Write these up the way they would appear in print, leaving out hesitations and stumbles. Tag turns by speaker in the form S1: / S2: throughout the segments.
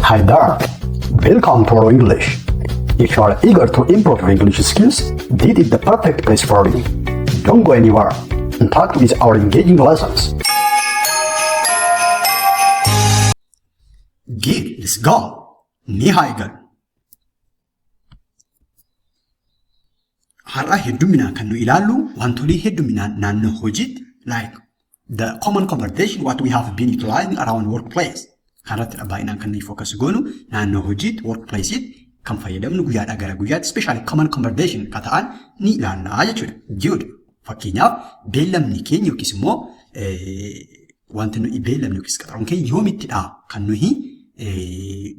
S1: Hi there. Welcome to Oro English. If you are eager to improve your English skills, this is the perfect place for you. Don't go anywhere. Interact with our engaging lessons. Good, let's go. Ni haa eegallu. Har'a hedduminaan kan nu ilaallu wantolee hedduminaan naannoo hojiitti like the common conversation what we have been utilizing around workplace kanarrattidha baay'inaan kan nuyi focus goonu naannoo hojiitti workplace'itti kan fayyadamnu guyyaadhaa gara guyyaatti especially common conversation kan ta'an ni ilaallaa jechuudha. Good. Fakkeenyaaf beellamni keenya yookiis immoo wanti nuyi beellamne yookiis qaxaroon keenya yoomittidha kan nuyi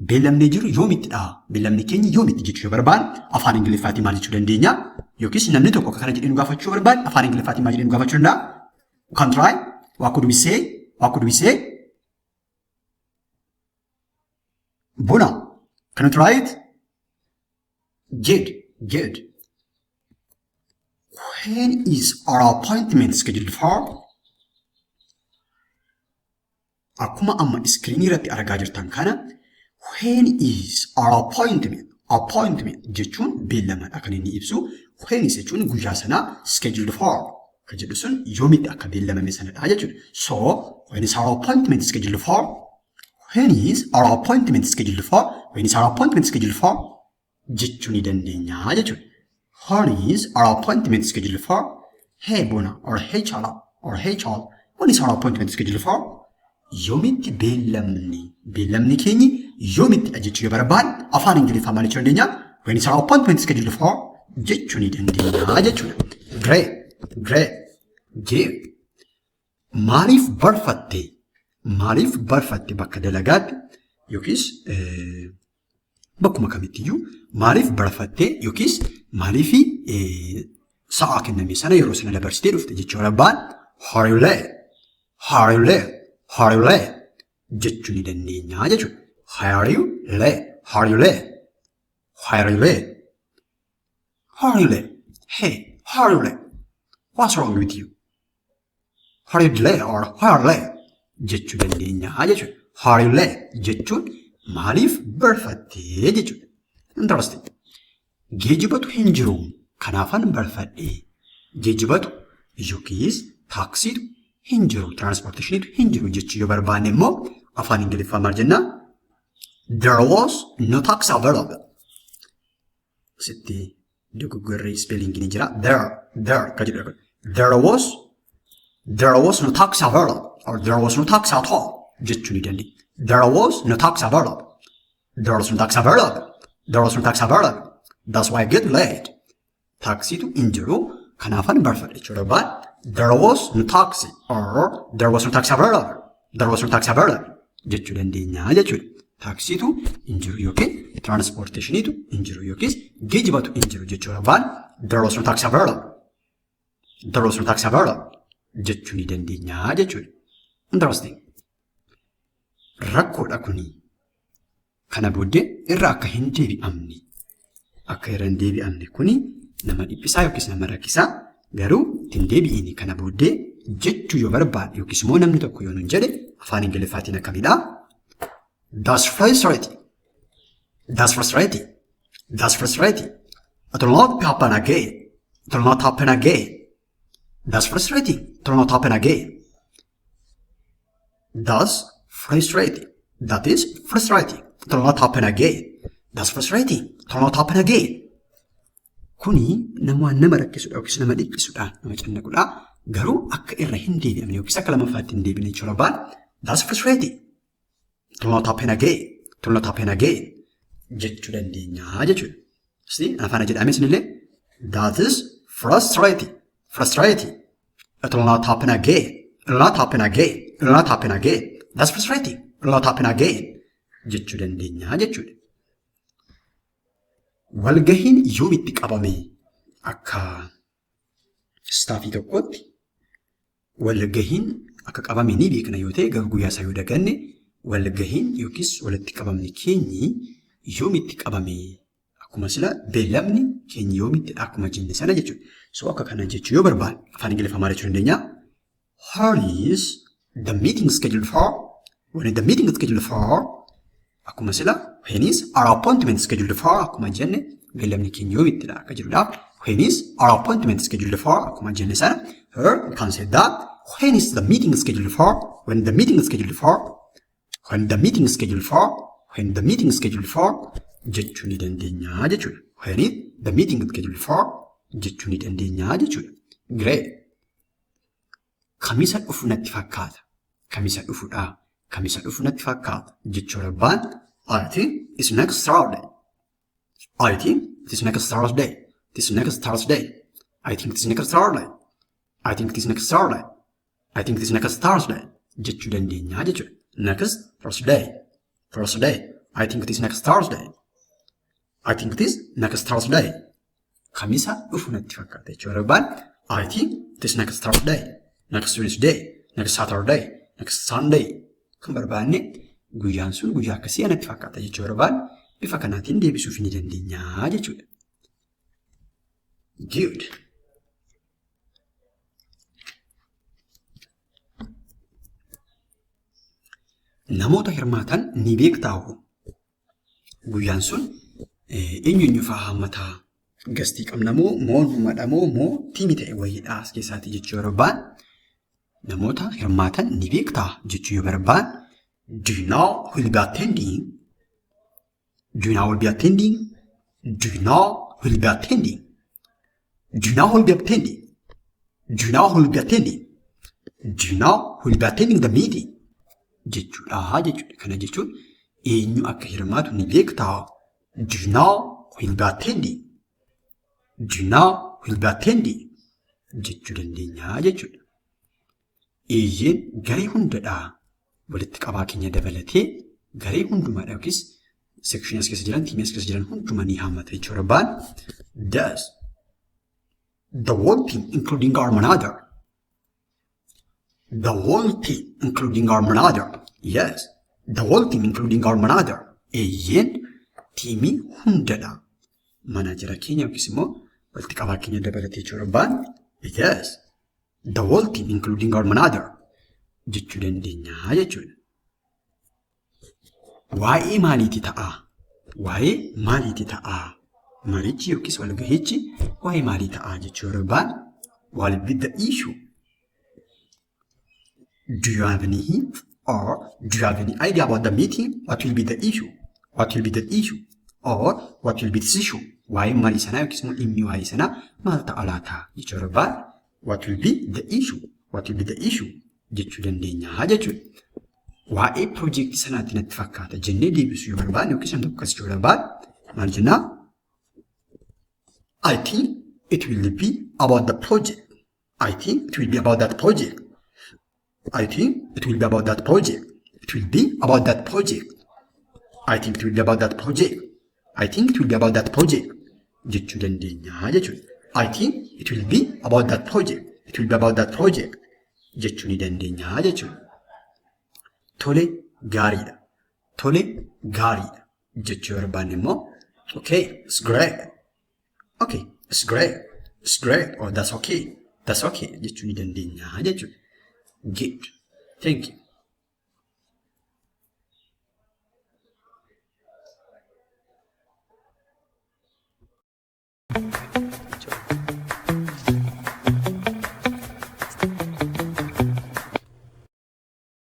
S1: beellamnee jiru yoomittidha beellamni keenya yoomitti jechuu yoo barbaanne afaan Ingiliffaatiin maal jechuu dandeenya yookiis namni tokko akka kana jedhee nu gaafachuu yoo barbaade afaan Ingiliffaatiin maal jedhee nu gaafachuu danda'a? You can try. What could we say? What could we say? Buna. Can you try it? Good. Good. When is our appointment scheduled for? Akkuma amma iskiriinii irratti argaa jirtan kana when is our appointment? Appointment jechuun beellamadha kan inni ibsu. When is jechuun guyyaa sanaa scheduled for kan jedhu sun yoomitti akka beellamame sanadha jechuudha. So when is our appointment scheduled for? When is our appointment scheduled for? When is our appointment scheduled for? Jechuu ni dandeenya jechuudha. When is our appointment scheduled for? Hey Bona or hey Chala or hey Chal, when is our appointment scheduled for? Yoomitti beellamni beellamni keenyi yoomittidha jechuu yoo barbaanne afaan Ingiliffaa maal jechuu dandeenya? When is our appointment scheduled for? Jechuu ni dandeenya jechuudha. Great, great, great. Maaliif barfatte? Maaliif barfatte bakka dalagaatti yookiis bakkuma kamittiyyuu maaliif barfatte yookiis maaliif sa'aa kenname sana yeroo sana dabarsitee dhufte jechuu barbaanne are you late? Are you late? Are you late? Jechuu ni dandeenya jechuudha. Are you late? Are you late? Are you late? Are you late? Hey, are you late? What's wrong with you? Are you late or are you late? Jechuu dandeenya jechuudha. Are you late? Jechuun maaliif barfattee jechuudha. Interesting. Geejjibatu hin jiru. Kanaafan barfadhe. Geejjibatu yookiis taaksiitu hin jiru. Tiraanspoorteeshiniitu hin jiru jechuu yoo barbaanne immoo afaan Ingiliffaa maal jennaa? There was no taxi available. Asitti dogoggorri ispeelingii ni jira. There, there kan jedhu. There was no taxi available or there was no taxi at all jechuu ni dandeenya. There was no taxi available. There was no taxi available. There was no taxi available. That's why I get late. Taaksiitu hin jiru. Kanaafan barfadhe jechuudha. But there was no taxi or there was no taxi available. There was no taxi available jechuu dandeenya jechuudha. Taaksiitu hin jiru yookiin tiraanspoorteeshiniitu hin jiru yookiis geejjibatu hin jiru jechuudha. But there was no taxi available. There was no taxi available jechuu ni dandeenya jechuudha. Interesting. Rakkoodha kuni. Kana booddee irra akka hin deebi'amne akka irra hin deebi'amne kuni nama dhiphisaa yookiis nama rakkisaa garuu ittiin deebi'iini kana booddee jechuu yoo barbaade yookiis immoo namni tokko yoo nun jedhe afaan Ingiliffaatiin akkamidha? That's frustrating. That's frustrating. That's frustrating. It will not happen again. It will not happen again. That's frustrating. It will not happen again. That's frustrating. That is frustrating. It will not happen again. That's frustrating. It will not happen again. Kuni nama nama rakkisudha yookiis nama dhiphisudha, nama cannaqudha. Garuu akka irra hin deebi'amne yookiis akka lammaffaatti hin deebine jechuudha baan. That's frustrating. It will not happen again. It will not happen again. Jechuu dandeenya jechuudha. Si afaan jedhame isinillee that is frustrating. Frustrating. It will not happen again. It will not happen again. It will not happen again. That's frustrating. It will not happen again. Jechuu dandeenya jechuudha. Walgahiin yoomitti qabame akka istaafii tokkotti walgahiin akka qabame ni beekna yoo ta'e garuu guyyaa isaa yoo daganne walgahiin yookiis walitti qabamni keenyi yoomitti qabame akkuma sila beellamni keenyi yoomittidha akkuma jenne sana jechuudha. So akka kana jechuu yoo barbaanne afaan Ingiliffaa maal jechuu dandeenya? How is the meeting scheduled for? When is the meeting scheduled for? Akkuma sila "When is our appointment scheduled for?" akkuma jenne, beellamni keenya yoomittidha akka jedhudhaaf "When is our appointment scheduled for?" akkuma jenne sana, here we can say that "When is the meeting scheduled for?" When the meeting is scheduled for, when the meeting is scheduled for, when the meeting is scheduled for jechuu ni dandeenya jechuudha. "When is the meeting scheduled for?" jechuu ni dandeenya jechuudha. Great. Kamisa dhufu natti fakkaata. Kamisa dhufudha. Kamisa dhufu natti fakkaata jechuu barbaan, I think it's next Saturday. I think it's next Thursday. It's next Thursday. I think it's next Saturday. I think it's next Saturday. I think it's next Thursday jechuu dandeenya jechuudha. Next Thursday. Thursday. I think it is next Thursday. I think it is next Thursday. Kamisa dhufu natti fakkaata jechuu barbaan, I think it is next Thursday. Next Wednesday. Next Saturday. Next Sunday. Kan barbaanne guyyaan sun guyyaa akkasii natti fakkaata jechuu barbaan bifa kanaatiin deebisuuf ni dandeenya jechuudha. Good. Namoota hirmaatan ni beektaa? Guyyaan sun eenyu eenyu fa'aa hammataa? Guestii qabna moo, moo numadha moo, moo teamii ta'e wayiidha as keessaati jechuu barbaan, namoota hirmaatan ni beektaa jechuu yoo barbaan, Do you know who will be attending? Do you know who will be attending? Do you know who will be attending? Do you know who will be attending? Do you know who will be attending? Do you know who will be attending the meeting? Jechuudha jechuudha. Kana jechuun eenyu akka hirmaatu ni beektaa? Do you know who will be attending? Do you know who will be attending? Jechuu dandeenya jechuudha. Eeyyeen, garee hundadha. Walitti qabaa keenya dabalatee garee hundumaadha yookiis sectionii as keessa jiran, teamii as keessa jiran hunduma ni hammata jechuu barbaan. Does the whole team including our manager? The whole team including our manager. Yes, the whole team including our manager. Eeyyeen, teamii hundadha. Manager keenya yookiis immoo walitti qabaa keenya dabalatee jechuu barbaan. Yes, the whole team including our manager jechuu dandeenya jechuudha. Waa'ee maaliiti ta'a? Waa'ee maaliiti ta'a? Marichi yookiis walgahichi waa'ee maalii ta'a jechuu barbaan. What will be the issue? Do you have any hint or do you have any idea about the meeting? What will be the issue? What will be the issue? Or what will be this issue? Waa'ee maalii sanaa yookiis immoo dhimmi waa'ee sanaa maal ta'a laata jechuu barbaan. What will be the issue? What will be the issue? Jechuu dandeenya jechuudha. Waa'ee piroojeektii sanaatti natti fakkaata jennee deebisuu yoo barbaanne yookiis namni tokko akkas jechuu barbaade maal jennaa? I think it will be about the project. I think it will be about that project. I think it will be about that project. It will be about that project. I think it will be about that project. I think it will be about that project. Jechuu dandeenya jechuudha. I think it will be about that project. It will be about that project. Jechuu ni dandeenya jechuudha. Tole, gaariidha. Tole, gaariidha. Jechuu barbaanne immoo, okay, it's great. Okay, it's great. It's great. Or that's okay. That's okay. Jechuu ni dandeenya jechuudha. Good. Thank you.